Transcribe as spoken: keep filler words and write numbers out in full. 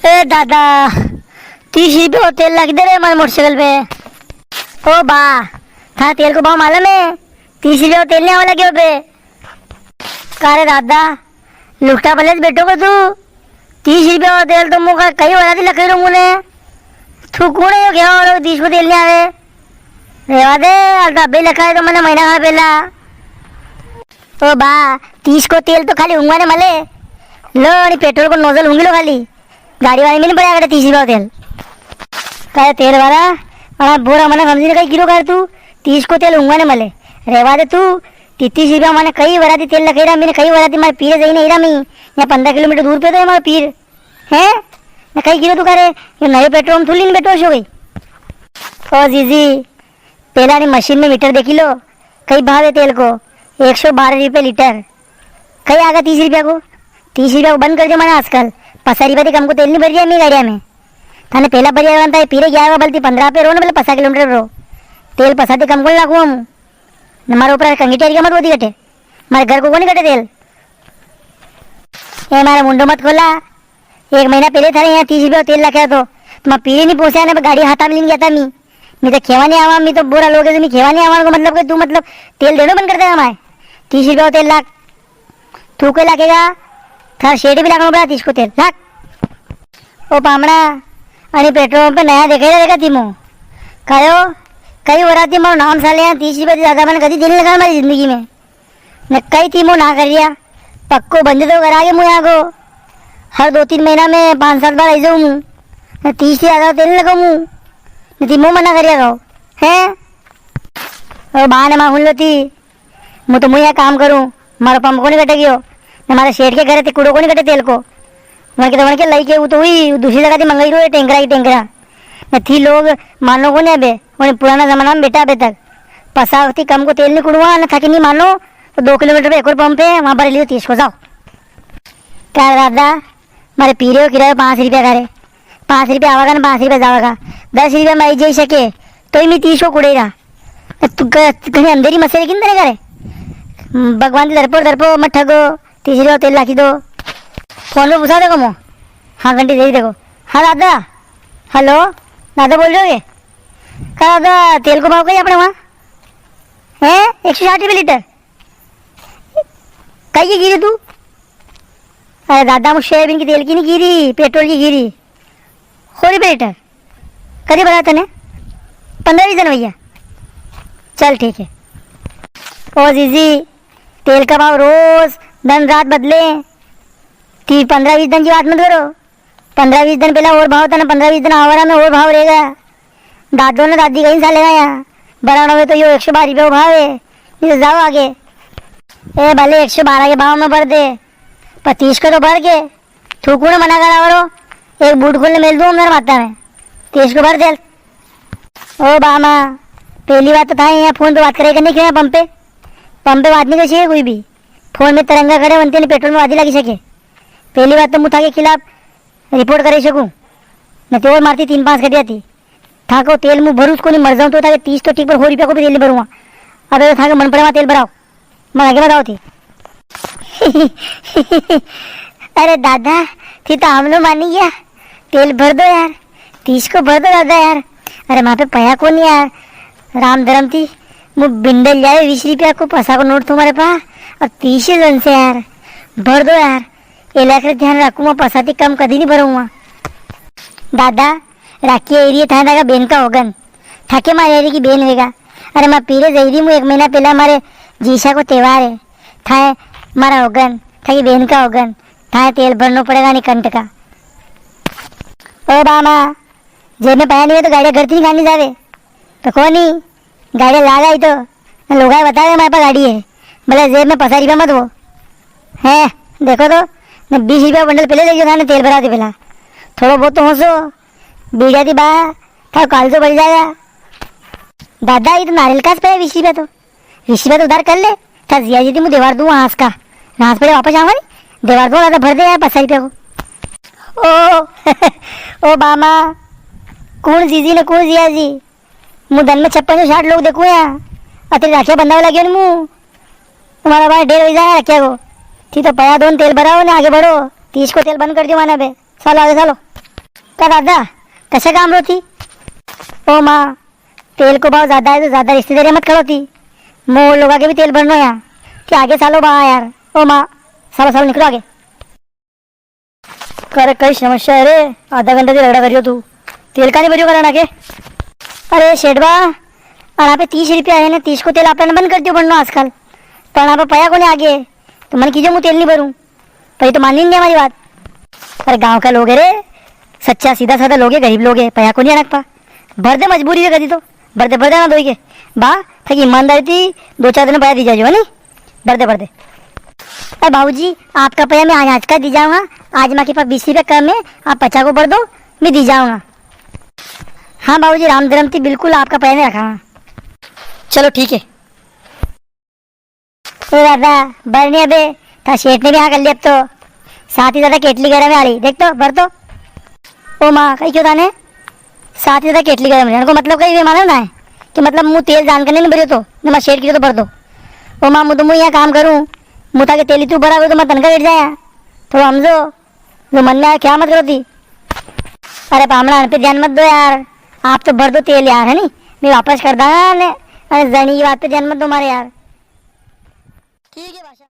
ए दादा, तीस रुपया को तेल लाखी दे रे मारे मोटरसाइकिल पे। ओ बा, थारे तेल को भाव मालूम है? तीस रुपया को तेल नी आवा लाग्यो पे। का रे दादा, लुखटा पल्ले बैठो को तू? तीस रुपया को तेल तो मूं कई वरा ती लखई रो मूं ने। तू कुण है यो केवा वालो तीस को तेल नी आवे? रेवा दे, हाल तो अबे लखायो तो मने महीना खा पेला। ओ बा, तीस को तेल तो खाली हुंगवा ने मले। लो, अणी पेट्रोल को नोजल हुंगी लो खाली। गाड़ी वाले में नी पड़ा करे तीस रुपया को तेल। का रे तेल वाला, अणा बोरा मने समझी ने कई किलो कर तू, तीस को तेल हुंगवा ने मले। रेवा दे तू, ती-, तीस रुपया मने कई वरा ती तेल लखई रा, मने कई वरा ती मारे पीरे जाई ने हीरा में, या पन्द्रह किलोमीटर दूर पे तो है मारो पीर। हैं? ने कई किलो तू का रे, यो नयो पेट्रोल में थूली ने बैठो छो गई। ओ जीजी, पेला नी मशीन में मीटर देखी लो, कई भाव है तेल को, एक सौ बारह रुपया लीटर। कई आगा तीस रुपया को? तीस रुपया को बंद कर दियो मने आजकल। पसा रुपया ती कम को तेल नी भरी रिया मी गाड़िया में। थाने पेला भरी रिया था, पीरे ग्या होगा, बल्कि पन्द्रह पे रो ने, बल्कि पसा किलोमीटर रो। तेल पसा ती कम को नी लाखूं हूं। ने मारे ऊपर कंगी टेरी का मत बोदी कटे। मारे घर को कोनी कटे तेल। ए मारे मुंडो मत खोला। एक महीना पेले थारे यां तीस रुपया को तेल लखया तो, तो मारे पीरे नी पोसाया ने, गाड़ी हाथा में लीन गया था मी। मी तो खेवा नी आवा, मी तो बोरा लोग है, तो मी खेवा नी आवा को मतलब के तू मतलब तेल देनो बंद कर देगा मारे? तीस रुपया को तेल लाख, तू के लाखेगा? थारे सेठ भी लाखणो पड़ा तीस को तेल, लाख। ओ पामणा, अणी पेट्रोल पंप पे नया देखाई देगा तीमो। कायो, कई वरा ती मारो नाम साले यां तीस रुपया ती ज्यादा मने कदी तेल नी लखा मारी जिंदगी में। ने कई ती मूं ना कर रिया, पक्को बंद तो करा के मूं यां को। हर दो तीन महीना में पांच सात बार आई जाऊं मूं। ने तीस ती ज्यादा तेल नी लखाऊं मूं। ने ती मूं मना कर रिया को। हैं? ओ बा ने मां हुन लो ती। मूं तो मूं यां काम करूं, मारो पंप कोनी कटे गयो। ने मारे सेठ के घरे ती कूड़ो कोनी कटे तेल को। वणके तो वणके लई के वो तो हुई, दूसरी जगा ती मंगाई रो है टैंकरा की टैंकरा। ने थी लोग मानो कोनी अबे। वणी पुराना जमाना में बेटा, अबे तक पसा ती कम को तेल नी कुड़वा, ने थाके नी मानो, तो दो किलोमीटर पे एक और पंप है, वां भर लियो तीस को, जाओ। का रे दादा, मारे पीरे को किरायो पांच रुपया का रे, पांच रुपया आवेगा ने पांच रुपया जावेगा, दस रुपया में आई जाई सके, तो ही मैं तीस को कुड़े रहा। तू क-, घणी अंधेरी मसेरी किन तरह करे? भगवान ती डरपो, डरपो, मत ठगो। तीस रुपया तेल लाखी दो। फोन पे पूछा देखो मो। हाँ, घंटी दे देखो। हाँ दादा। हेलो, दादा बोल रहे हो ये? का दादा, तेल को भाव कई अपने वहाँ? हैं? एक सौ साठ रुपया लीटर। कई की गिरी तू? अरे दादा, मूं सोयाबीन की तेल की नी गिरी, पेट्रोल की गिरी। सौ रुपया लीटर। कदी भरा तने? पन्द्रह बीस दन वया। चल ठीक है। ओ जीजी, तेल का भाव रोज दन रात बदले। ती पन्द्रह बीस दन की बात मत करो। पन्द्रह बीस दन पेला और भाव था ने, पन्द्रह बीस दन आवारा में और भाव रेगा। दादो ने दादी कई साले गया। बराणो में तो यो एक सौ बारह रुपया को भाव है। ये तो जाओ आगे। ए भले एक सौ बारह के भाव में भर दे, पर तीस को तो भर के। थू कुण मना करा वारो? एक बूट खोलने मेल दूं मेरे माथा में। तीस को भर दे। ओ बामा, पेली बात तो थाए यां फोन पे बात करे करने क्यों है पंप पे? पंप पे बात नी करी सके कोई भी। फोन में तरंगा खड़े होते ने पेट्रोल में वादी लगी सके। पेली बात तो मूं थाके खिलाफ रिपोर्ट करी सकूं। ने तो और मारती तीन पांच कर दिया थी। थाको तेल मूं भरूं कोनी, मर जाऊं तो थाके तीस तो ठीक पर सौ रुपया को भी तेल नी भरूंगा। अबे तो थाके मन पड़े वां तेल भराओ। मारे आगे बताओ थी। अरे दादा, थी तो हमनो मानी गया। तेल भर दो यार, तीस को भर दो दादा यार। अरे मां पे पया कोनी यार। राम धरम थी, मूं बिंडल जाए बीस रुपया को पसा को नोट तुम्हारे पा, अब तीस ही जन से यार, भर दो यार। एला कर ध्यान राखूं, मैं पसा थी कम कदी नी भरूंगा। दादा, राखी आई री है, थाए थाका बेन का होगन। थाके मारे री की बेन वेगा। अरे मां पीरे जई री, मूं एक महीना पेला मारे जीसा को त्योहार है। थाए मारा होगन, थाकी बेन का होगन, थाए तेल भरनो पड़ेगा नी कंट का। ओ बामा, जेब में पया नी हो तो गाड़िया घर थी नी कानी जावे। तो कोनी, गाड़िया लाग आई तो, ने लोगाए बतावे मारे पास गाड़ी है। भले जेब में पसा रुपया मत हो। हैं, देखो तो, ने बीस रुपया बंडल पेले ले गयो था ने तेल भराते पेला। थोड़ो बहुत तो होसो, बीड़ा थी बा, थारो कालजो बल जाएगा। दादा, ये तो नारियल का पे बीस रुपया तो। बीस रुपया तो उधार कर ले, था जिया जी थी मूं देवार दूं हांस का। हांस पड़े वापस आवा नी, देवार दूं दादा, भर दे यार पसा रुपया को। ओ, ओ बामा, कुण जीजी ने कुण जिया जी? मूं दन में छप्पन सौ साठ लोग देखूं यां। अतरी राखिया बंधावा लाग्यो ने मूं। तुम्हारा भाई ढेर हो जाए राखिया को। थी तो पया दो ने तेल भराओ ने आगे बढ़ो। तीस को तेल बंद कर दियो माने बे। चालो आगे चालो। दादा, कशा काम रो थी? ओ माँ, तेल को भाव ज्यादा है तो ज्यादा रिश्तेदारी मत करो थी। मोर लोगा के भी तेल भरनो या। कि आगे सालो बा यार। ओ माँ, सालो सालो निकलो आगे। करे कई समस्या है रे, आधा घंटा से झगड़ा करियो तू। तेल का नी भरियो कराना के? अरे सेठ बा, अणा पे तीस रुपया है ने, तीस को तेल आपने बंद कर दियो भरनो आजकल। पण अणा पे पया कोनी आगे, तो मन कीजो मु तेल नी भरूं। पर ये तो मानी नी हमारी बात। अरे गांव का लोग है रे, सच्चा सीधा साधा लोग है, गरीब लोग है, पया कोनी अणा पा। भर दे, मजबूरी है कदी तो। भर दे, भर दे ना दोई के। बा, थाकी ईमानदारी थी, दो चार दिन पया दी जाजो, है नी? भर दे, भर दे। अरे बाबूजी, आपका पया मैं आज, आज का दी जाऊंगा। आज माके पास बीस रुपया कम है, आप पचा को भर दो, मैं दी जाऊंगा। हाँ बाबूजी, राम धर्म थी बिल्कुल आपका पया नी रखा। चलो ठीक है। ओ दादा, भर नी अबे, था सेठ ने भी हाँ कर लिया अब तो। सात ही ज्यादा केटली गरम है आली, देख तो, भर तो। ओ माँ, कई क्यों थाने? सात ही ज्यादा केटली गरम है, इनको मतलब कई वे मालूम ना है? कि मतलब मु तेल जान करने नी भरियो तो, ने मारे सेठ की तो भर दो। ओ माँ, मु तो मु यहाँ काम करूँ, मु थाके तेल ही तू भरा तो मैं तनखा कट जाया। थोड़ा हमजो, जो मन में आया क्या मत करो थी। अरे पामणा, अण पे ध्यान मत दो यार, आप तो भर दो तेल यार, है नी? मैं वापस कर दांगा ने। अरे जनी की बात पे ध्यान मत दो मारे यार। ठीक है भाई।